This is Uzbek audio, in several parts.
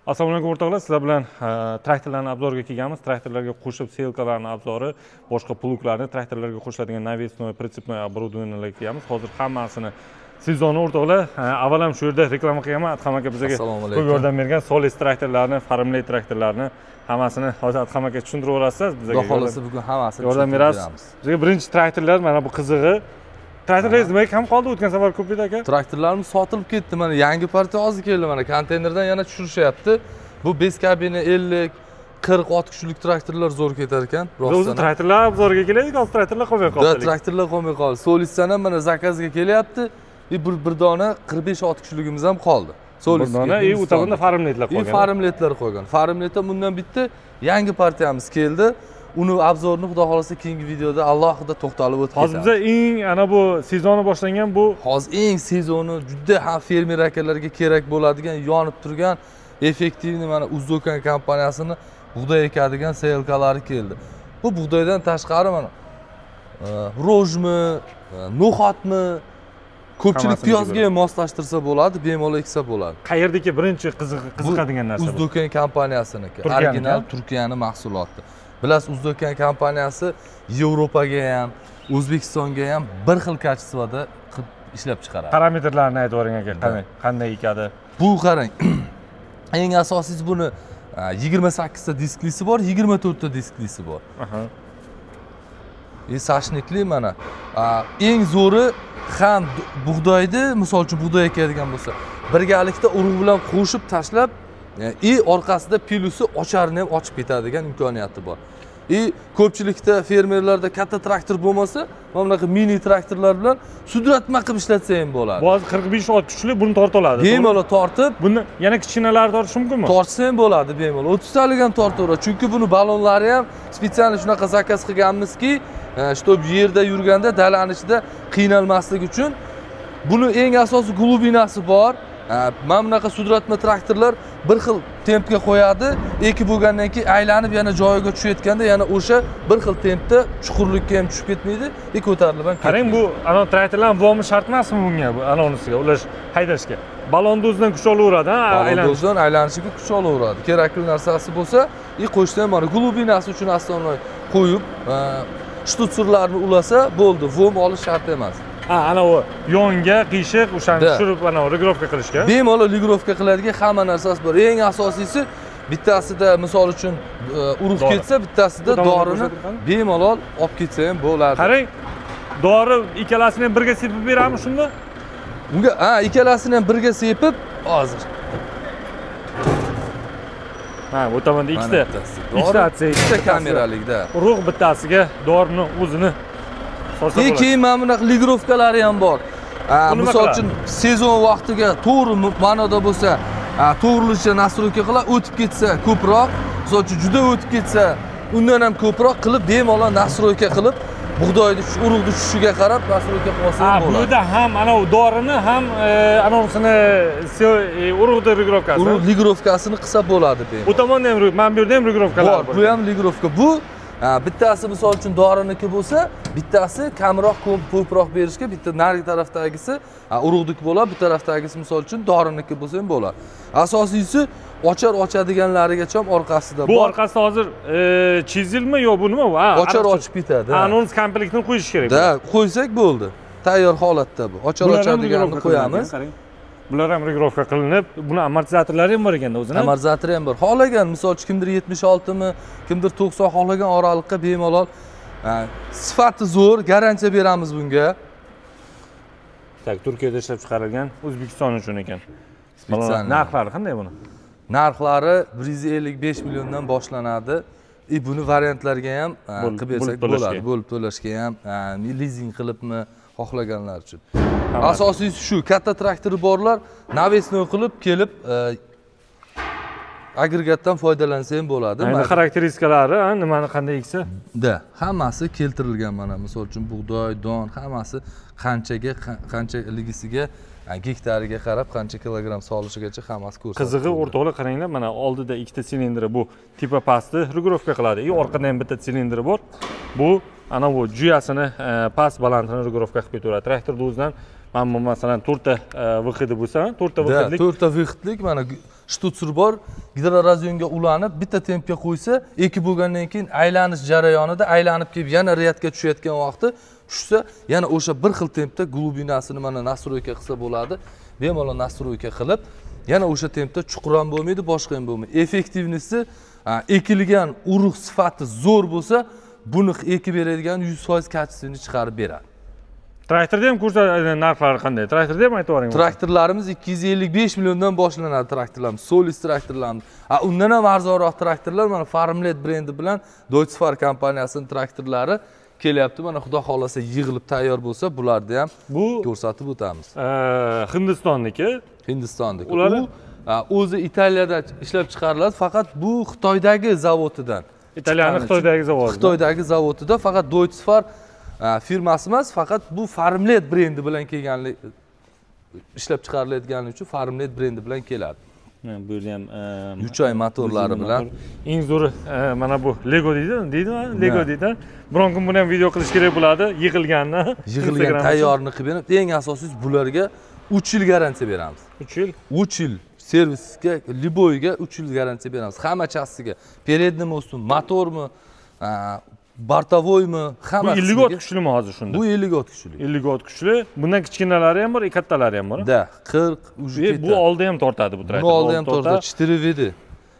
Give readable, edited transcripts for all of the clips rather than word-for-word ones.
Assalomu alaykum o'rtoqlar, sizlar bilan traktorlarni обзор ga kelganmiz. Traktorlarga qo'shib сеялка larni обзор i, boshqa плуг larni, traktorlarga qo'shiladigan навесной, прицепной оборудование larga kelganmiz. Hozir hammasini sezoni o'rtoqlar, avval ham shu yerda reklama qilganman. Adham aka bizga ko'p yordam bergan Solis traktorlarni, Farmley traktorlarni hammasini hozir Adham aka tushuntirib yuborasiz bizga. Xudo xolasa bugun hammasini yordam berasiz. Bizga birinchi traktorlar mana bu qizig'i. Traktorlaringiz nimaga kam qoldi? O'tgan safar ko'p edi aka. Traktorlarimiz sotilib ketdi. Mana yangi partiya hozir keldi, mana konteynerdan yana tushirishyapti. Bu 5 kabina 50, 40 ot kuchlik traktorlar zo'r ketar ekan. Rostdan. O'zi traktorlar обзор ga kelaydik, hozir traktorlar qolmay qoldi. Da, traktorlar qolmay qoldi. Solisdan ham mana заказ ga kelyapti. Bir dona 45 ot kuchligimiz ham qoldi. Solis. Bir dona, u tomonda Farmletlar qolgan. Farmletlar qolgan. Farmletda bundan bitta yangi partiyamiz keldi. Uni обзор ni xudo xolasa keyingi videoda alohida to'xtalib o'tib ketamiz. Hozir biza eng ana bu sezoni boshlangan bu hozir eng sezoni juda ham fermer akalarga kerak bo'ladigan, yonib turgan effektivni mana Uzdokan kompaniyasini bug'doy ekadigan сеялка lari keldi. Bu bug'doydan tashqari mana rojmi, no'xatmi, ko'pchilik piyozga ham moslashtirsa bo'ladi, bemalol eksa bo'ladi. Qayerdagi birinchi qiziqadigan narsa bu? Uzdokan kompaniyasiniki, original Turkiyaning mahsuloti. Bilasiz, Uzdokan kompaniyasi Yevropaga ham, O'zbekistonga ham bir xil качество da qilib ishlab chiqaradi. Parametrlarini aytib yuboring aka, qanday ekadi? Bu qarang. Eng asosiysi buni 28 ta disklisi bor, 24 ta disklisi bor. Sashnikli mana. Eng zo'ri ham bug'doyni, misol uchun bug'doy ekadigan bo'lsa, birgalikda urug' bilan qo'shib tashlab, orqasida pilusi ocharini ham ochib ketadigan imkoniyati bor. Ko'pchilikda fermerlarda katta traktor bo'lmasa, mana bunaqa mini traktorlar bilan sudratma qilib ishlatsa ham bo'ladi. Bu hozir 45 ot kuchli, buni torta oladi. Bemalol tortib, buni yana kichkinalari tortish mumkinmi? Tortsa ham bo'ladi bemalol. 30 talik ham tortaveradi. Chunki buni balonlari ham специально shunaqa заказ qilganmizki, чтоб yerda yurganda dalani ichida qiynalmaslik uchun. Buni eng asosiy глубина si bor. Mana bunaqa sudratma traktorlar bir xil tempga qo'yadi, ekib bo'lgandan keyin aylanib yana joyiga tushayotganda yana o'sha bir xil tempda chuqurlikka ham tushib ketmaydi, ko'tarilib ham ketmaydi. Qarang, bu ana traktorlarning vomi shart emasmi bunga, bu anonisiga ulash haydashga? Balonni o'zidan kuch olaveradi, ha, aylanib. O'zidan aylanishiga kuch olaveradi. Kerakli narsasi bo'lsa, qo'shsa ham mana глубина si uchun основной qo'yib, shtutsirlarni ulasa bo'ldi, vom olish shart emas. Ana u yonga qiyshiq o'shani tushirib ana регулировка qilishga. Bemalol регулировка qiladigan hamma narsasi bor. Eng asosiysi bittasida misol uchun urug' ketsa, bittasida dorini bemalol olib ketsa ham bo'ladi. Qarang, dori ikkalasini ham birga sepib beramiz shunda? Unga ha, ikkalasini ham birga sepib hozir. Ha, bu tomonda ikkita. Ikkita, ikkita kameralikda. Urug' bittasiga dorini o'zini keyin mana bunaqa регулировка lari ham bor. Misol uchun sezon vaqtiga to'g'ri ma'noda bo'lsa, to'g'rilicha настройка qilib o'tib ketsa ko'proq, misol uchun juda o'tib ketsa, undan ham ko'proq qilib bemalol настройка qilib, bug'doyni urug'ni tushishiga qarab настройка qilib olsa ham bo'ladi. Bu yerda ham ana u dorini ham anonsini urug'ni регулировка si. Urug' регулировка sini qilsa bo'ladi bemalol. U tomonda ham, mana bu yerda ham регулировка lar bor. Bu ham регулировка. Bu bittasi misol uchun doriniki bo'lsa, bittasi kamroq ko'proq berishga, bitta narigi tarafdagisi urug'niki bo'ladi, bu tarafdagisi misol uchun doriniki bo'lsa ham bo'ladi. Asosiysi ochar ochadiganlarigacha ham orqasida bor. Bu orqasida hozir chizilmi yo bu nima bu? Ochar ochib ketadi. Anons komplektini qo'yish kerak. Da, qo'ysak bo'ldi. Tayyor holatda bu. Ochar ochadiganini qo'yamiz. Bular ham регулировка qilinib, buni amortizatorlari ham bor ekanda o'zini. Amortizatori ham bor. Xohlagan, misol uchun kimdir 76 mi, kimdir 90 xohlagan oraliqqa bemalol. Sifati zo'r, garantiya beramiz bunga. Tak, Turkiyada ishlab chiqarilgan, O'zbekiston uchun ekan. Narxlari qanday buni? Narxlari 155 milliondan boshlanadi. Buni variantlarga ham qilib bersak bo'ladi, bo'lib to'lashga ham, lizing qilibmi xohlaganlar uchun. Asosiysi shu, katta traktori borlar навесной qilib kelib agregatdan foydalansa ham bo'ladi. Endi xarakteristikalar, nimani qanday eksa? Da, hammasi keltirilgan mana misol uchun bug'doy, don hammasi qanchaga, qanchaligisiga, gektariga qarab qancha kilogramm solishigacha hammasi ko'rsatilgan. Qizig'i o'rtoqlar qaranglar, mana oldida ikkita silindri bu tepa pastni регулировка qiladi. Orqada ham bitta silindri bor. Bu ana bu juyasini past balandini регулировка qilib ketaveradi. Traktorni o'zidan mana bu masalan 4 ta выход i bo'lsa, 4 ta выход lik. 4 ta выход lik mana Штуцер bor, гидроразъём ga ulanib, bitta tempga qo'ysa, ekib bo'lgandan keyin aylanish jarayonida aylanib kelib yana ряд ga tushayotgan vaqti tushsa, yana o'sha bir xil tempda глубина sini mana настройка qilsa bo'ladi. Bemalol настройка qilib, yana o'sha tempda chuqur ham bo'lmaydi, boshqa ham bo'lmaydi. Эффективность i ekilgan urug' sifati zo'r bo'lsa, buni ekib beradigan 100% качественный chiqarib beradi. Traktorda ham ko'rsat, narxlari qanday? Traktorda ham aytib yuboring. Traktorlarimiz 255 milliondan boshlanadi traktorlarimiz, Solis traktorlarimiz. Undan ham arzonroq traktorlar mana Farmlet brendi bilan Deutz-Fahr kompaniyasining traktorlari kelyapti. Mana xudo xolasa yig'ilib tayyor bo'lsa, bularni ham bu ko'rsatib o'tamiz. Hindistonniki. Hindistonniki. U o'zi Italiyada ishlab chiqariladi, faqat bu Xitoydagi zavodidan. Italiyaning Xitoydagi zavodi. Xitoydagi zavodida faqat Deutz-Fahr firmasi emas, faqat bu Farmlet brendi bilan kelganlik, ishlab chiqarilayotgani uchun Farmlet brendi bilan keladi. Bu yerda ham Yuchay motorlari bilan. Eng zo'ri mana bu Lego deydi, deydimi? Lego deydi. Biron kun buni ham video qilish kerak bo'ladi, yig'ilganini. Yig'ilgan tayyorini qilib berib, eng asosiysi bularga 3 yil garantiya beramiz. 3 yil? 3 yil servisga, любой ga 3 yil garantiya beramiz. Hamma части ga, передний bo'lsin, motormi, бортовой mi, hamma. Bu 50 ot kuchlimi hozir shunda? Bu 50 ot kuchli. 50 ot kuchli. Bundan kichkinalari ham bor, kattalari ham bor. Да, 40 уже ketadi. Bu oldi ham tortadi bu traktor. Bu oldi ham tortadi, 4 WD.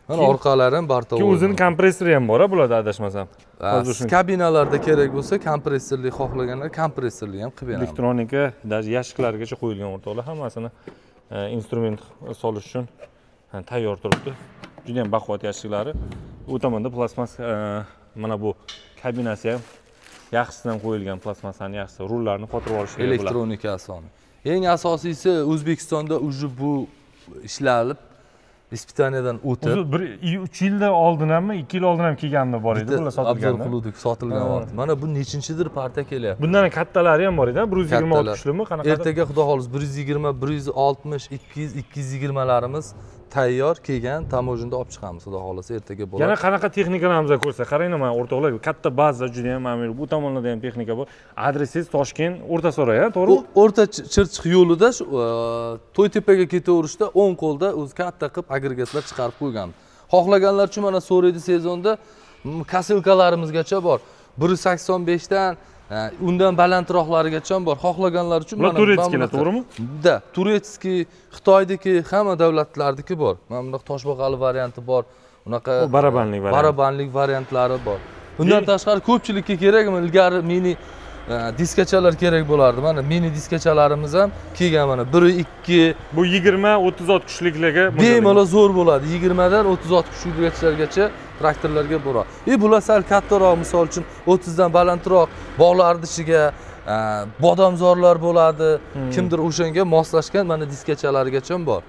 Mana orqalari ham бортовой. Keyin o'zining kompressori ham bor, bularda adashmasam. Hozir kabinalarda kerak bo'lsa, kompressorli xohlaganlar kompressorli ham qilib beramiz. Elektronika, даже yashiklargacha qo'yilgan o'rtoqlar, hammasini instrument solish uchun tayyor turibdi. Juda ham baquvvat yashiklari. U tomonda plastmas mana bu kabinasi ham yaxshisidan qo'yilgan, plastmassani yaxshisi, rullarni qotirib olish kerak bo'ladi. Elektronika asosi. Eng asosiysi O'zbekistonda уже bu ishlalib, испытания dan o'tib, o'zi bir 3 yildan oldin hammi, 2 yil oldin ham kelganmi bor edi, bular sotilganda. Obzor qiluvdik, sotilgan vaqt. Mana bu nechinchidir partiya kelyapti. Bundan kattalari ham bor edi, 120 ot kuchlimi, qanaqa? Ertaga xudo xolos 120, 160, 200, 220 larimiz tayyor kelgan, таможня da olib chiqamiz, xudo xolasa ertaga bo'ladi. Yana qanaqa texnikalarimizni ko'rsa, qarang mana o'rtoqlar, katta baza juda ham mana bu tomonlarda ham texnika bor. Adresingiz Toshkent, O'rtasaroy, ha, to'g'rimi? O'rta Chirchiq yo'lida shu To'ytepaga ketaverishda o'ng qo'lda o'zi katta qilib agregatlar chiqarib qo'yganmiz. Xohlaganlar uchun mana so'raydi sezonda kosilkalarimizgacha bor. 185 dan undan balandroqlarigacha bor. Xohlaganlar uchun mana турецкий lar, to'g'rimi? Да, турецкий, Xitoydiki, hamma davlatlardiki bor. Mana bundoq toshboqali varianti bor. Unaqa barabanlik variant. Barabanlik variantlari bor. Bundan tashqari ko'pchilikka kerak, ilgari mini diskachalar kerak bo'lardi. Mana mini diskachalarimiz ham kelgan mana 1 2. Bu 20-30 ot kuchlikligi bemalol zo'r bo'ladi. 20 dan 30 ot kuchligacha traktorlarga bo'ladi. Bular sal kattaroq, misol uchun 30 dan balandroq bog'larning ichiga bodomzorlar bo'ladi. Kimdir o'shanga moslashgan mana diskachalarigacha bor.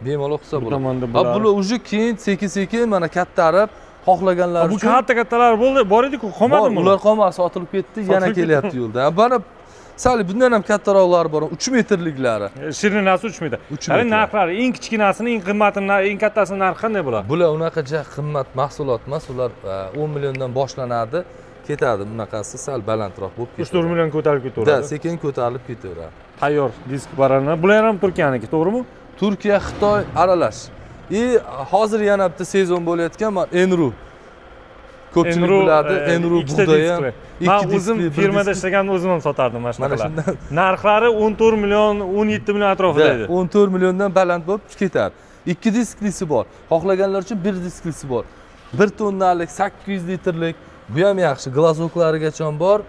Bemalol qilsa bo'ladi. Bular уже keyin sekin-sekin mana kattarib xohlaganlar uchun. Bu katta-kattalar bo'ldi, bor edi-ku, qolmadimi? Ular qolmadi, sotilib ketdi, yana kelyapti yo'lda. Mana sal bundan ham kattaroqlari bor, 3 metrliklari. Shirinasi 3 metr. Qarang narxlari, eng kichkinasini, eng qimmatini, eng kattasini narxi qanday bo'ladi? Bular unaqa ja qimmat mahsulot emas, ular 10 milliondan boshlanadi, ketadi. Bunaqasi sal balandroq bo'lib ketadi. 3-4 million ko'tarilib ketaveradi. Да, sekin ko'tarilib ketaveradi. Tayyor disk barani. Bular ham Turkiyaniki, to'g'rimi? Turkiya, Xitoy aralash. Hozir yana bitta sezon bo'layotgan mana Enru. Ko'pchilik biladi, Enru bug'doy ham. Men o'zim firmada ishlaganimda o'zim ham sotardim mana shunaqa. Narxlari 14 million, 17 million atrofida edi. 14 milliondan baland bo'lib ketadi. 2 disklisi bor. Xohlaganlar uchun 1 disklisi bor. 1 tonnalik, 800 litrlik. Bu ham yaxshi. Glazoklarigacha bor.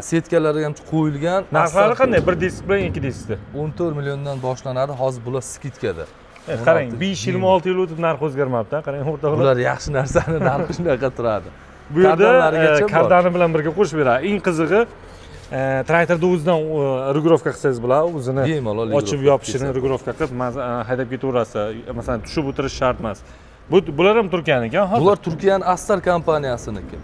Setkalariga ham qo'yilgan. Narxlari qanday? 1 disk bilan 2 diskni. 14 milliondan boshlanadi. Hozir bular скидка da. Qarang, 5-26 yil o'tib narx o'zgarmabdi, qarang o'rtoqlar. Bular yaxshi narsani narxi shunaqa turadi. Bu yerda kardani bilan birga qo'shib beradi. Eng qizig'i, traktorni o'zidan регулировка qilsangiz bo'ladi, o'zini ochib yopishini регулировка qilib, haydab ketaverasiz. Masalan, tushib o'tirish shart emas. Bular ham Turkiyaniki, hozir. Bular Turkiyaning Astar kompaniyasininki.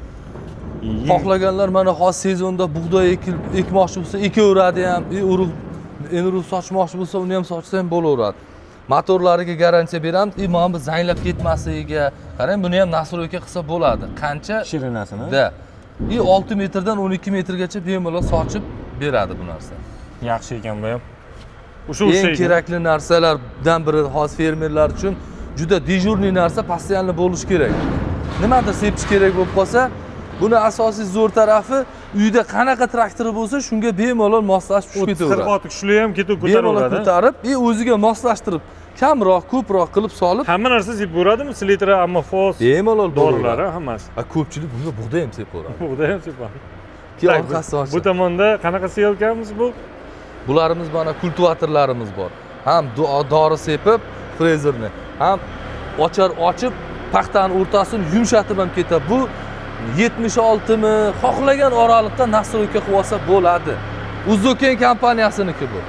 Xohlaganlar mana hozir sezonda bug'doy ekmoqchi bo'lsa, ekaveradi ham, urug' Enru sochmoqchi bo'lsa, uni ham sochsa ham bo'laveradi. Motorlariga garantiya beramiz. Mana bu zanglab ketmasligiga qarang, buni ham настройка qilsa bo'ladi. Qancha shirinasini? Да. 6 metrdan 12 metrgacha bemalol sochib beradi bu narsa. Yaxshi ekan bu ham. O'sha eng kerakli narsalardan biri hozir fermerlar uchun juda dejurniy narsa, постоянно bo'lishi kerak. Nimadir sepish kerak bo'lib qolsa, buni asosiy zo'r tarafi uyda qanaqa traktori bo'lsa, shunga bemalol moslashib tushib ketaveradi. 30-40 ot kuchli ham ketib ko'taraveradi. Bemalol ko'tarib, o'ziga moslashtirib, kamroq, ko'proq qilib solib, hamma narsa sepaveradimi? Selitra, ammofos, bemalol dorilari hammasi. Ko'pchilik bunga bug'doy ham sepaveradi. Bug'doy ham sepadi. Keyin orqasi ochiq. Bu tomonda qanaqa seyalkamiz bu? Bularimiz mana kultivatorlarimiz bor. Ham dori sepib, frezerni, ham ochar ochib, paxtani o'rtasini yumshatib ham ketadi. Bu 76 mi, xohlagan oraliqda nastroyka qilib olsa bo'ladi. Uzoken kompaniyasiniki bu.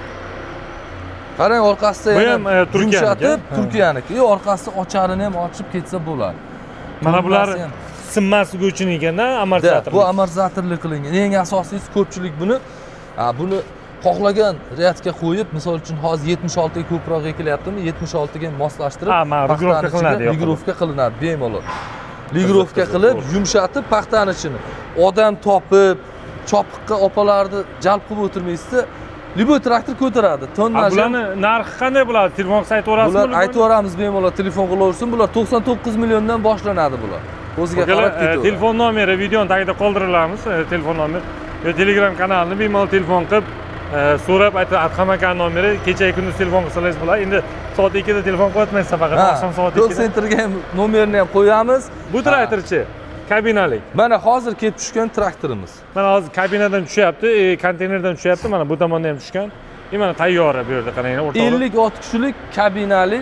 Qarang, orqasida ham yumshatib, Turkiyaniki. Orqasi ocharini ham ochib ketsa bo'ladi. Mana bular sinmasligi uchun ekanda, amortizator. Bu amortizatorlik qilingan. Eng asosiysi ko'pchilik buni xohlagan riyadga qo'yib, misol uchun hozir 76 ga ko'proq ekilyaptimi, 76 ga moslashtirib, rugirovka qilinadi, rugirovka qilinadi bemalol. Ligirovka qilib, yumshatib paxtani ichini. Odam topib, chopiqqa opalarni jalb qilib o'tirmaysizda, любой traktor ko'taradi. Tonnaj. Bularni narxi qanday bo'ladi? Telefon qilsa aytaverasizmi? Bular aytaveramiz bemalol, telefon qilaversin. Bular 99 milliondan boshlanadi bular. O'ziga qarab ketaveradi. Telefon nomeri videoni tagida qoldirilamiz, telefon nomeri yo Telegram kanalini bemalol telefon qilib so'rab Adham aka nomeri kecha kunduz telefon qilsangiz bo'ladi. Endi soat 2 da telefon qilyapmaysiz, faqat oqshom soat 2 da. Call centerga ham nomerini ham qo'yamiz. Bu traktorchi kabinalik. Mana hozir kelib tushgan traktorimiz. Mana hozir kabinadan tushyapti, konteynerdan tushyapti. Mana bu tomonda ham tushgan. Mana tayyora bu yerda qarang, o'rtoqlar. 50 ot kuchlik kabinali.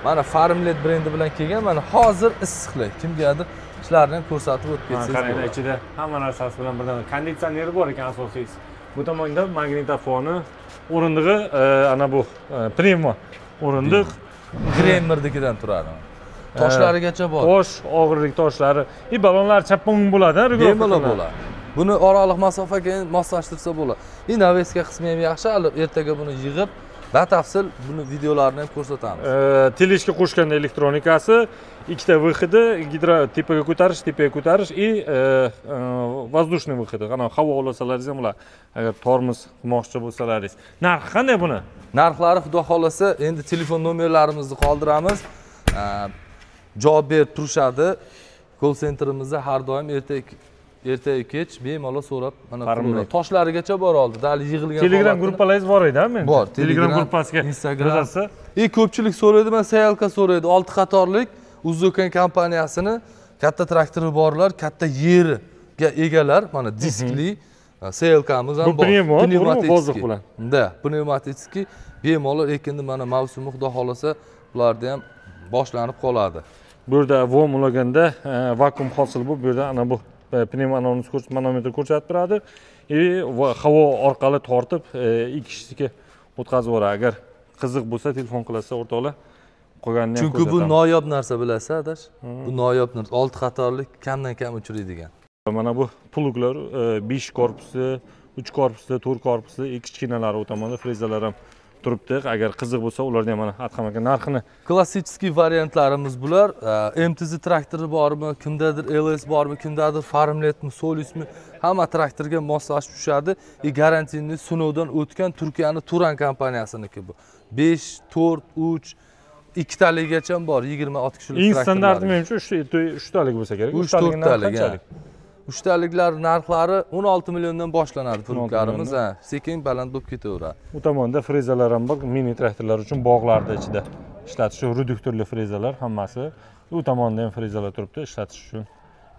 Mana Farmlet brendi bilan kelgan. Mana hozir issiqlik. Kimgadir ishlarni ham ko'rsatib o'tib ketsangiz bo'ladi. Qarang, ichida hamma narsasi bilan birdan konditsioneri bor ekan asosiysi. Bu tomonda magnitofoni, o'rindig'i, ana bu pnevmo o'rindiq. Gremmernikidan turadi. Toshlarigacha bor. Tosh, og'irlik toshlari. Balonlar chapon bo'ladi, bemalol bo'ladi. Buni oraliq masofaga moslashtirsa bo'ladi. Naveska qismi ham yaxshi, hali ertaga buni yig'ib, batafsil buni videolarini ham ko'rsatamiz. Teleshka qo'shganda elektronikasi, ikkita выходi, gidro tepaga ko'tarish, tepaga ko'tarish и воздушный выходi. Qana havo olasalaringiz ham bo'ladi. Agar tormoz qilmoqchi bo'lsalaringiz. Narxi qanday buni? Narxlari xudo xolasa, endi telefon nomerlarimizni qoldiramiz. Javob berib turishadi. Call centerimizda har doim erta kech bemalol so'rab mana toshlarigacha bor oldi. Dali yig'ilgan. Telegram gruppalaringiz bor edi, men. Bor, Telegram gruppasiga Instagram. Ko'pchilik so'raydi, men sayalka so'raydi. 6 qatorlik Uzoken kompaniyasini katta traktori borlar, katta yeriga egalar, mana diskli sayalkamiz ham bor. Pnevmatik bilan. Da, pnevmatik bemalol ekinni mana mavsumi xudo xolasa bularda ham boshlanib qoladi. Bu yerda vom ulaganda vakuum hosil bo'lib, bu yerda ana bu pnevmanometr ko'rsatib turadi. Havo orqali tortib ekishga o'tkazib yuboradi. Agar qiziq bo'lsa telefon qilasa o'rtoqlar, qolganini ham ko'rsatamiz. Chunki bu noyob narsa, bilasiz adash. Bu noyob narsa. 6 qatorlik kamdan kam uchraydigan. Mana bu pluglar 5 korpusli, 3 korpusli, 4 korpusli, kichkinalari u tomonda frezalar ham turibdi. Agar qiziq bo'lsa ularni ham mana Adham aka narxini. Klassik variantlarimiz bular. MTZ traktori bormi, kimdadir LS bormi, kimdadir Farmletmi, Solismi, hamma traktorga moslashib tushadi. Garantiyani sinovdan o'tgan Turkiyani Turan kompaniyasiniki bu. 5, 4, 3 ikkitaligacha bor, 20 ot kishilik Eng traktorlar. Standarti menimcha 3 talik bo'lsa kerak. 3 4talik. Uchtaliklar narxlari 16 milliondan boshlanadi pluglarimiz, ha, sekin baland bo'lib ketaveradi. Bu tomonda frezalar ham bor, mini traktorlar uchun bog'larda ichida ishlatish reduktorli frezalar hammasi. U tomonda ham frezalar turibdi ishlatish uchun.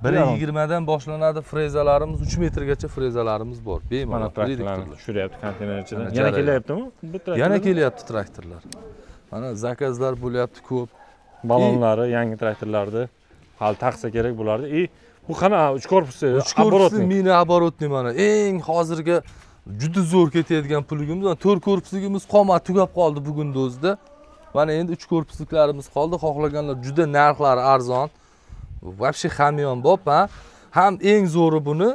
1.20 dan boshlanadi frezalarimiz, 3 metrgacha frezalarimiz bor. Bemalol traktorlarni tushiryapti konteyner ichidan. Yana kelyaptimi? Yana kelyapti traktorlar. Mana zakazlar bo'lyapti ko'p. Balonlari yangi traktorlarni hali taqsa kerak bularni. Bu qana 3 korpusli, 3 korpusli mini оборотный mana eng hozirgi juda zo'r ketadigan plugimiz. 4 korpusligimiz qolmadi, tugab qoldi bugunni o'zida. Mana endi 3 korpusliklarimiz qoldi. Xohlaganlar juda narxlari arzon. Вообще hamyonbop, ha. Ham eng zo'ri buni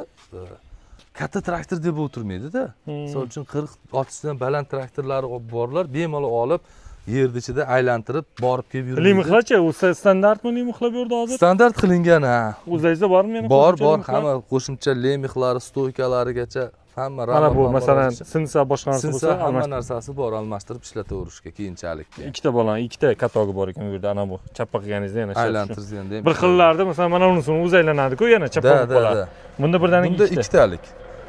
katta traktor deb o'tirmaydi-da. Misol uchun 40-60 dan baland traktorlari borlar, bemalol olib yerni ichida aylantirib borib kelib yurmaydi. Limixlarchi, u standartmi limixlar bu yerda hozir? Standart qilingan, ha. O'zingizda bormi yana? Bor, bor, hamma qo'shimcha limixlari, stoykalarigacha Hamma mana bu masalan sinsa boshqa narsa bo'lsa, hamma narsasi bor, almashtirib ishlataverishga keyinchalik. Ikkita balon, ikkita katogi bor ekan bu yerda. Ana bu chappa qilganingizda yana aylantirganda ham. Bir xillarda masalan mana unisini o'zi aylanadi-ku, yana chappa bo'lib qoladi. Bunda birdaniga ikkita. Bunda ikkitalik.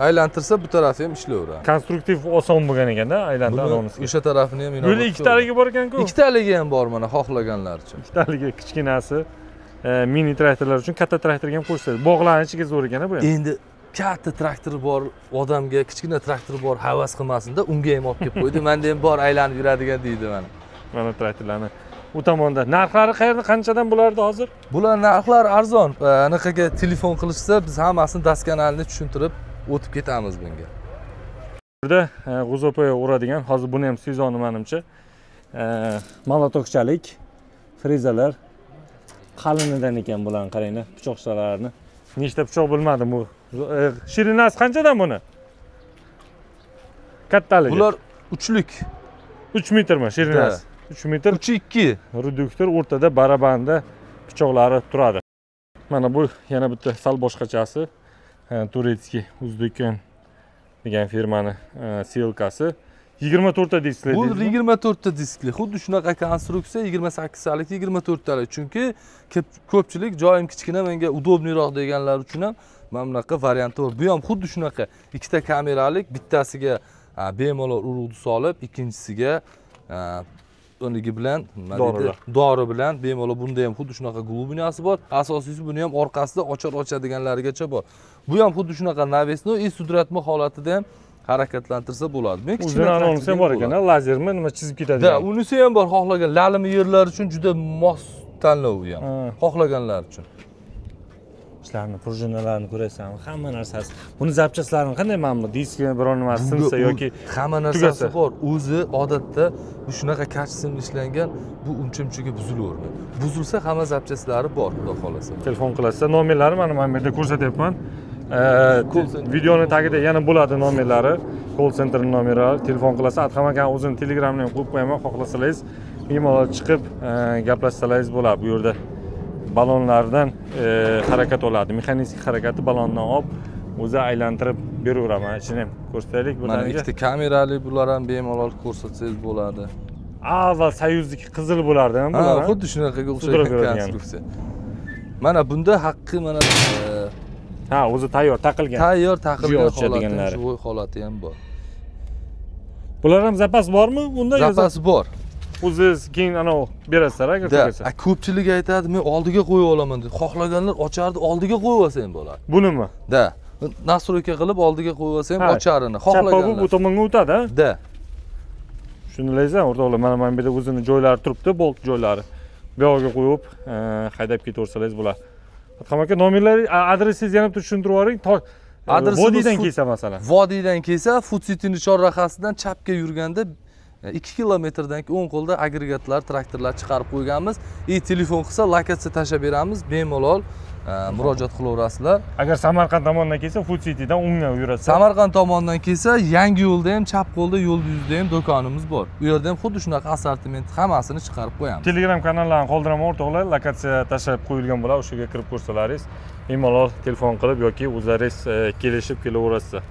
Aylantirsa bu tarafi ham ishlayveradi. Konstruktiv oson bo'lgan ekanda, aylantirib unisi. O'sha tarafini ham Buni ikkitaligi bor ekan-ku. Ikkitaligi ham bor mana xohlaganlar uchun. Ikkitaligi kichkinasi mini traktorlar uchun, katta traktorga ham qo'shiladi. Bog'lanishiga zo'r ekan bu ham. Endi katta traktor bor odamga kichkina traktor bor havas qilmasin-da, unga ham olib kelib qo'ydi. Menda ham bor aylanib yuradigan deydi mana. Mana traktorlarni u tomonda narxlari qayerda, qanchadan bo'lardi hozir? Bular narxlar arzon. Anaqaga telefon qilishsa biz hammasini daskanalni tushuntirib o'tib ketamiz bunga. Burada g'o'zapoya uradigan, hozir buni ham sezoni menimcha. Molotokchalik frezalar qalinidan ekan bularni qaranglar, pichoqchalarini. Nechta pichoq bilmadim bu. Shirinasi qanchadan buni? Kattaligi. Bular 3lik. 3 metrmi shirinasi? 3 metr. 3.2. Reduktor o'rtada barabanda pichoqlari turadi. Mana bu yana bitta sal boshqachasi. Turetskiy Uzbekiston degan firmani silkasi. 24 ta diskli. Bu 24 ta diskli. Xuddi shunaqa konstruksiya 28 talik, 24 talik. Chunki ko'pchilik joyim kichkina, menga udobniyroq deganlar uchun ham mana bunaqa varianti bor. Bu ham xuddi shunaqa ikkita kameralik, bittasiga bemalol urug'ni solib, ikkinchisiga unigi bilan nima deydi, dori bilan bemalol. Bunda ham xuddi shunaqa glubinasi bor. Asosiysi buni ham orqasida ochar ochadiganlarigacha bor. Bu ham xuddi shunaqa навесной и sudratma holatida ham harakatlantirsa bo'ladi. Men kichkina unisi ham bor ekan, lazermi nima chizib ketadigan. Da, unisi ham bor, xohlagan lalimi yerlar uchun juda mos tanlov u ham. Xohlaganlar uchun. Ishlarni, prujinalarni ko'rasan, hamma narsasi. Buni zapchastlarini qanday, mana bu diski biron nima sinsa yoki hamma narsasi bor. O'zi odatda bu shunaqa kачественный ishlangan, bu uncha-munchaga buzilavermaydi. Buzilsa hamma zapchastlari bor, xudo xolasa. Telefon qilasiz, nomerlari mana bu yerda ko'rsatyapman. Videoni tagida yana bo'ladi nomerlari, call center nomerlari. Telefon qilasiz, Adham aka o'zini Telegramini ham qo'yib qo'yaman, xohlasangiz bemalol chiqib gaplashsangiz bo'ladi. Bu yerda balonlardan harakat oladi. Mexanik harakati balondan olib, o'zi aylantirib beraveraman. Ichini ham ko'rsataylik. Mana ikkita kamerali, bular ham bemalol ko'rsatsangiz bo'ladi. Avval Soyuzniki qizil bo'lardi, bular. Ha, xuddi shunaqaga o'xshagan konstruksiya. Mana bunda haqqi mana ha, o'zi tayyor taqilgan. Tayyor taqilgan holati, shu holati ham bor. Bular ham zapas bormi? Unda zapasi bor. O'zingiz keyin ana berasizlar agar tugasa. Ko'pchilik aytadi, men oldiga qo'yib olaman deydi. Xohlaganlar ocharni oldiga qo'yib olsa ham bo'ladi. Bunimi? Da. Nastroyka qilib oldiga qo'yib olsa ham ocharini xohlaganlar. Bu tomonga o'tadi, ha? Da. Shundalaysan, o'rtoqlar, mana bu yerda o'zini joylari turibdi, bolt joylari. Bu yoqqa qo'yib, haydab ketaversangiz bo'ladi. Adham aka, nomerlari, adresingizni yana bitta tushuntirib yuboring. Vodiydan kelsa masalan. Vodiydan kelsa, Food City'ning chorrahasidan chapga yurganda 2 kilometrdan keyin o'ng qo'lda agregatlar, traktorlar chiqarib qo'yganmiz. Telefon qilsa lokatsiya tashlab beramiz, bemalol murojaat qilaverasizlar. Agar Samarqand tomondan kelsa, Food City'dan o'ngga yurasiz. Samarqand tomondan kelsa, yangi yo'lda ham, chap qo'lda yo'l yuzida ham do'konimiz bor. U yerda ham xuddi shunaqa assortiment hammasini chiqarib qo'yamiz. Telegram kanallarni qoldiraman o'rtoqlar, lokatsiya tashlab qo'yilgan bo'ladi, o'sha yerga kirib ko'rsalaringiz, bemalol telefon qilib yoki o'zlaringiz kelishib kelaverasizlar.